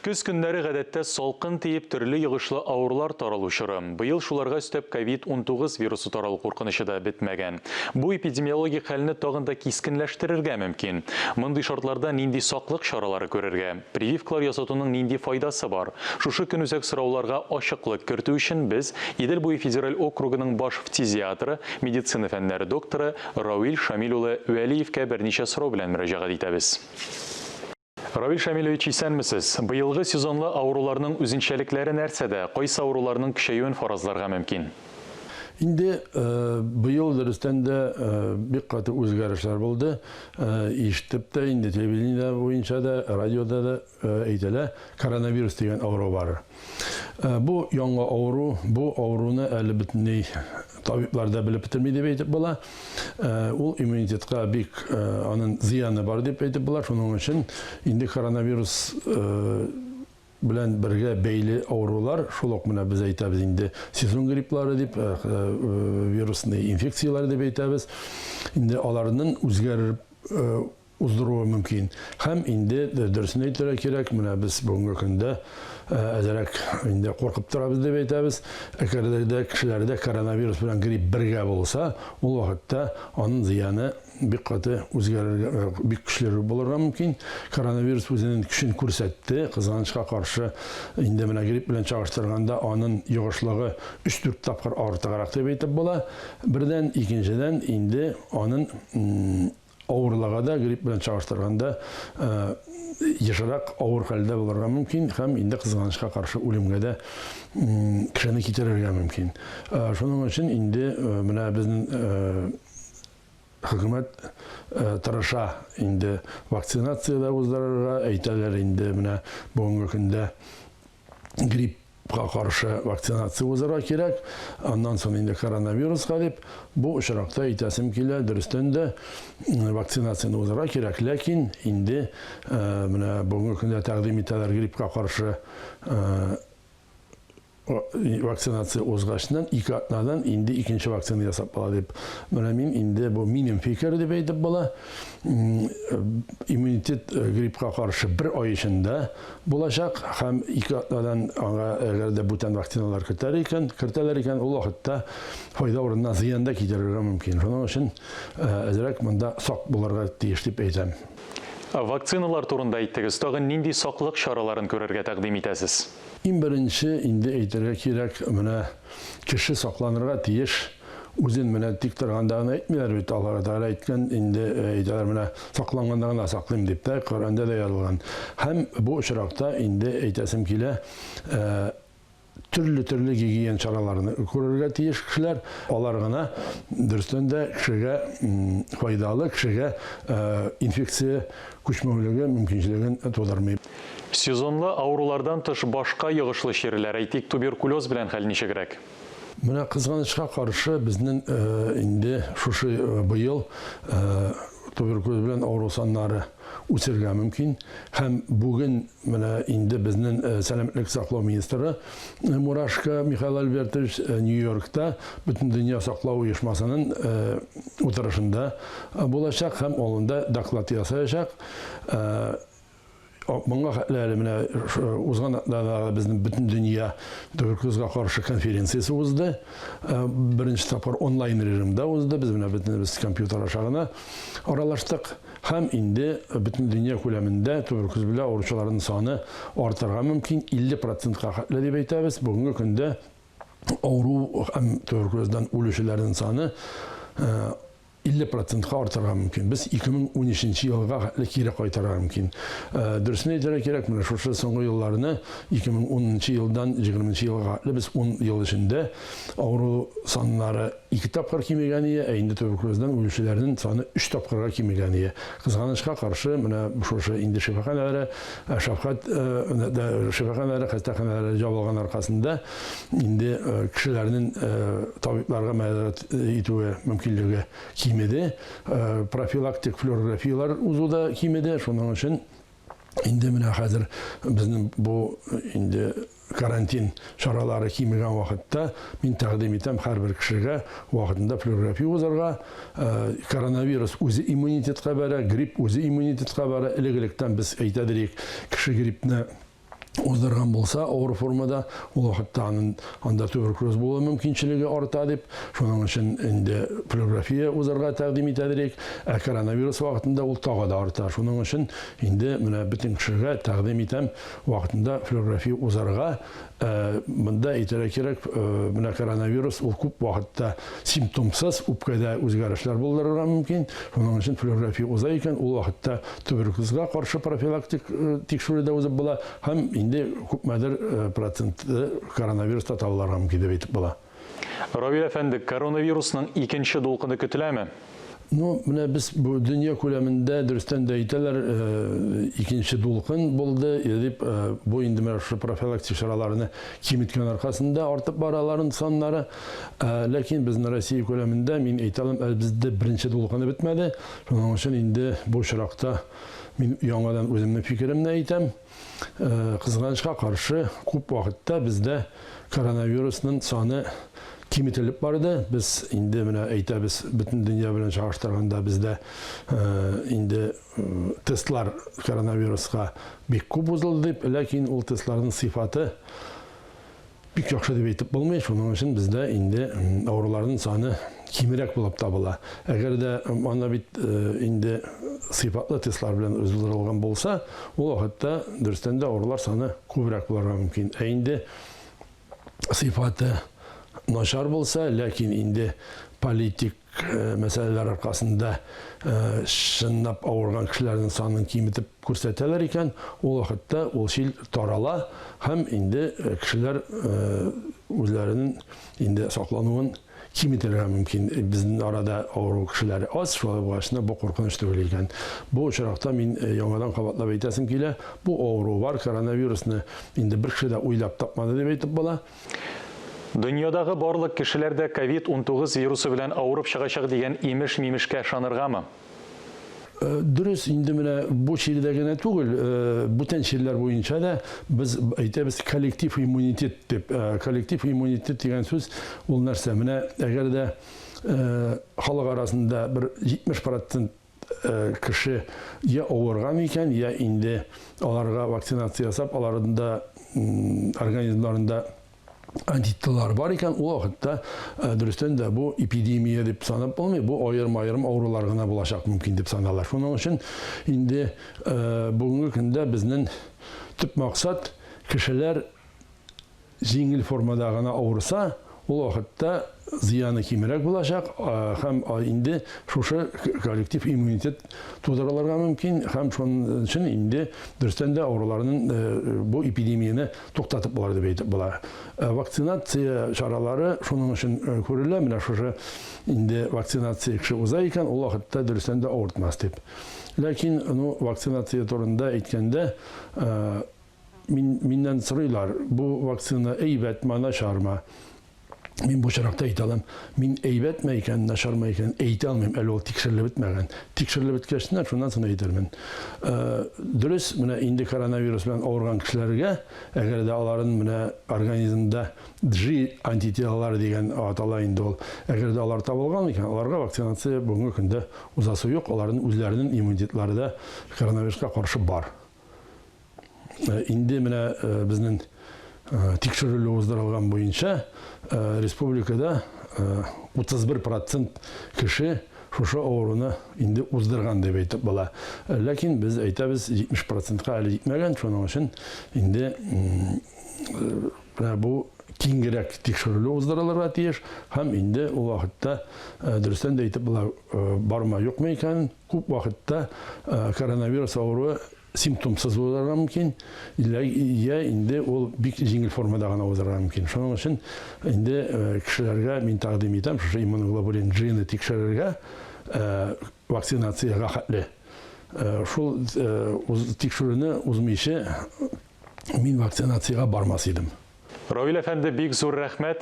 Көз көннәре гадәттә салкын тиеп, төрле йогышлы авырулар таралу чоры. Быел шуларга өстәп ковид-19 вирусы таралу куркынычы да бетмәгән. Бу эпидемиологик хәлне тагын да кискенләштерергә мөмкин. Мондый шартларда нинди саклык чаралары күрергә? Прививкалар ясатуның нинди файдасы бар? Шушы көнүзәк сорауларга ачыклык кертү өчен без Идел буе федераль округының баш фтизиатры, медицина фәннәре докторы Равил Шамил улы Вәлиевкә берничә сорау белән мөрәҗәгать итәбез. Равил Шамилевич, исәнмесез! Быелгы сезонлы авыруларның үзенчәлекләре нәрсәдә? Кайсы авыруларның көчәюен фаразларга мөмкин? Инде быел дөрестән дә бик каты үзгәрешләр булды. Ишетеп тә инде телевидение буенча да, радиода да әйтелә, коронавирус дигән авыру бар. Бу яңа авыру, бу авыруны әле бөтенләй табиблар да белеп бетерми дип әйтеп була. Ул иммунитетка бик анын зыяны бар дип әйтеп була. Шуның өчен инде коронавирус белән бергә бәйле авырулар, шул ук менә без әйтәбез инде сезон грипплары дип, вирусный инфекцияләр дип әйтәбез. Инде аларның үзгәреп уздыруы мөмкин. Һәм инде дөресен әйтергә кирәк, менә без бүгенге көндә әзрәк инде куркып торабыз дип әйтәбез. Әгәр дә кешеләрдә коронавирус белән грипп бергә булса, ул вакытта аның зыяны бик каты үзгәрергә, бик көчлерәк булырга мөмкин. Коронавирус үзенең көчен күрсәтте. Кызганычка каршы, инде менә грипп белән чагыштырганда аның йогышлыгы 3-4 тапкыр артыграк дип әйтеп була. Бердән, икенчедән, инде аның авырлыгы да грипп белән чагыштырганда ешрак авыр хәлдә булырга мөмкин һәм инде кызганычка каршы үлемгә дә кешене китерергә мөмкин. Шуның өчен инде менә безнең хөкүмәт тырыша инде вакцинация дә уздырырга, әйтәләр инде менә бүгенге көндә гриппка каршы вакцинация узарга кирәк, аннан соң инде коронавируска дип. Бу очракта әйтәсем килә, дөрестән дә вакцинацияне узарга кирәк, ләкин инде менә бүгенге көндә тәкъдим итәләр гриппка каршы вакцинация узгачтан 2 атнадан инде икенче вакцина ясап була дип. Менә мин инде бу минем фикер дип әйтеп була. Иммунитет гриппка каршы бер ай эчендә булачак һәм 2 атнадан аңа әгәр дә бүтән вакциналар кертәр икән, кертәләр икән, ул вакытта файда урынына зыян да китерергә мөмкин. Шуның өчен әзрәк монда сак булырга тиеш дип әйтәм. Вакциналар турында әйттегез, тагын нинди саклык чараларын күрергә тәкъдим итәсез? Иң беренче инде әйтергә кирәк, менә кеше сакланырга тиеш. Үзен менә тик торганда гына әйтмиләр бит, Аллаһы Тәгалә әйткән, инде әйтәләр менә сакланганда гына саклыйм дип тә, Коръәндә дә язылган. Һәм бу очракта инде әйтәсем килә, төрле-төрле гигиен чараларын күрергә тиеш кешеләр. Алар гына дөрестән дә кешегә файдалы, кешегә инфекция күчмәүлеге мөмкинчелеген тудырмый. Сезонлы авырулардан тыш башка йогышлы чирләр, әйтик, туберкулез белән хәл ничегрәк? Менә кызганычка каршы, безнең инде шушы быел туберкулез белән авыру саннары үсергә мөмкин. Һәм бүген менә инде безнең сәламәтлек саклау министры Мурашко Михаил Альбертович Нью-Йоркта Бөтендөнья саклау оешмасының утырышында булачак һәм ул анда доклад ясаячак. Моңа хәтле әле менә узган атнада безнең Бөтендөнья туберкулезга каршы конференциясе узды. Беренче тапкыр онлайн режимда узды. Без менә бөтенебез компьютер аша гына аралаштык. Һәм инде бөтен дөнья күләмендә туберкулез белән авыручыларның саны артырга мөмкин, 50 процентка хәтле дип әйтәбез. Бүгенге көндә авыру һәм туберкулездан үлүчеләрнең саны 50 процентка артырга мөмкин. Без 2013 елга хәтле кире кайтарырга мөмкин. Дөресен әйтергә кирәк, менә шушы соңгы елларны 2010 елдан 20 елга хәтле без 10 ел эчендә авыру саннары 2 тапкыр кимегән ие, ә инде туберкулездан үлүчеләрнең саны 3 тапкырга кимегән ие. Кызганычка каршы, менә шушы инде шифаханәләре, шәфкать шифаханәләре, хастаханәләре җабылган аркасында инде кешеләрнең табибларга мөрәҗәгать итүе мөмкинлеге кимеде. Профилактик флюорографияләр узу да кимеде. Шуның өчен инде менә хәзер безнең бу инде карантин чаралары кимегән вакытта мин тәкъдим итәм һәрбер кешегә вакытында флюорография узарга. Коронавирус үзе иммунитетка бәрә, грипп үзе иммунитетка бәрә. Элек-электән без әйтә дирик, кеше гриппны Уздырган булса, авыр формада, ул вакытта анын анда туберкулез булу мөмкинчелеге арта дип, шуның өчен инде флюорография узарга тәкъдим итәдерик. Ә коронавирус вакытында ул тагы да арта. Шуның өчен инде менә бөтен кешегә тәкъдим итәм вакытында флюорография узарга. Монда әйтергә кирәк, менә коронавирус ул күп вакытта симптомсыз үпкәдә үзгәрешләр булдырырга мөмкин. Шуның өчен флюорография уза икән, ул вакытта туберкулезга каршы профилактик тикшерү дә узып була һәм инде күпмедер проценты коронавирус та табылырга мөмкин дип әйтеп була. Равил әфәнде, коронавирусның икенче дулкыны көтеләме? Ну, менә без бу дөнья күләмендә дөрестән дә әйтәләр, икенче дулкын булды дип, бу инде менә шушы профилактик чараларны киметкән аркасында артып бара аларның саннары. Ләкин безнең Россия күләмендә, мин әйтә алам, әле бездә беренче дулкыны бетмәде. Шуның өчен инде бу очракта мин яңадан үземнең фикеремне әйтәм. Кызганычка каршы, күп вакытта бездә коронавирусның саны киметелеп барды. Без инде менә әйтәбез, бөтен дөнья белән чагыштырганда бездә инде тестлар коронавируска бик күп узылды дип, ләкин ул тестларның сыйфаты Бик яхшы дип әйтеп булмый, шуның өчен бездә инде авыруларның саны кимрәк булып табыла. Әгәр дә анда бит инде сыйфатлы тестлар белән уздырылган булса, ул вакытта дөрестән дә авырулар саны күбрәк булырга мөмкин. Ә инде сыйфаты начар булса, ләкин инде политик мәсьәләләр аркасында чынлап авырган кешеләрнең санын киметеп күрсәтәләр икән, ул вакытта ул чир тарала һәм инде кешеләр үзләренең инде саклануын киметергә мөмкин. Безнең арада авыру кешеләр аз, шулай булгач бу куркыныч түгел икән. Бу очракта мин яңадан кабатлап әйтәсем килә, бу авыру бар, коронавирусны инде бер кеше дә уйлап тапмады дип әйтеп була. Дөньядагы барлык кешеләр дә ковид-19 вирусы белән авырып чыгачак дигән имеш-мимешкә ышаныргамы? Дөрес, инде менә бу чирдә генә түгел, бүтән чирләр буенча да без әйтәбез коллектив иммунитет дип. Коллектив иммунитет дигән сүз ул нәрсә? Менә әгәр дә халык арасында бер 70 процент кеше я авырган икән, я инде аларга вакцинация ясап, аларында организмнарында антителалар бар икән, ул вакытта дөрестән дә бу эпидемия дип санап булмый, бу аерым-аерым авырулар гына булачак мөмкин дип санала. Шуның өчен инде бүгенге көндә безнең төп максат кешеләр җиңел формада гына авырса, ул вакытта зыяны кимрәк булачак һәм инде шушы коллектив иммунитет тудырылырга мөмкин һәм шуның өчен инде дөрестән дә авыруларның бу эпидемияне туктатып була дип әйтеп була. Вакцинация чаралары шуның өчен күрелә, менә шушы инде вакцинация кеше уза икән, ул вакытта дөрестән дә авыртмас дип. Ләкин, ну, вакцинация турында әйткәндә, Мин, миннән сорыйлар, бу вакцина әйбәтме, начармы? Мин бу очракта әйтә алам, мин әйбәтме икән, начармы икән әйтә алмыйм, әле ул тикшерелеп бетмәгән. Тикшерелеп беткәчтеннән шуннан соң әйтермен. Дөрес, менә инде коронавирус белән авырган кешеләргә, әгәр дә аларын менә организмда G антителалары дигән атала инде ул, әгәр дә алар табылган икән, аларга вакцинация бүгенге көндә узасы юк, аларның үзләренең иммунитетлары да коронавируска каршы бар. Инде менә безнең тикшерелү уздырылган буенча республикада 31 процент кеше шушы авыруны инде уздырган дип әйтеп була. Ләкин без әйтәбез 70 процентка әле җитмәгән, шуның өчен инде менә бу киңрәк тикшерелү уздырылырга тиеш һәм инде ул вакытта дөрестән дә әйтеп була бармы юкмы икәнен. Күп вакытта коронавирус авыруы симптомсыз узарга мөмкин, я инде ул бик җиңел формада гына узарга мөмкин. Шуның өчен инде кешеләргә мин тәкъдим итәм, шушы иммуноглобулин G-ны тикшерергә вакцинациягә хәтле. Шул тикшерүне узмыйча мин вакцинациягә бармас идем. Равил әфәнде, бик зур рәхмәт.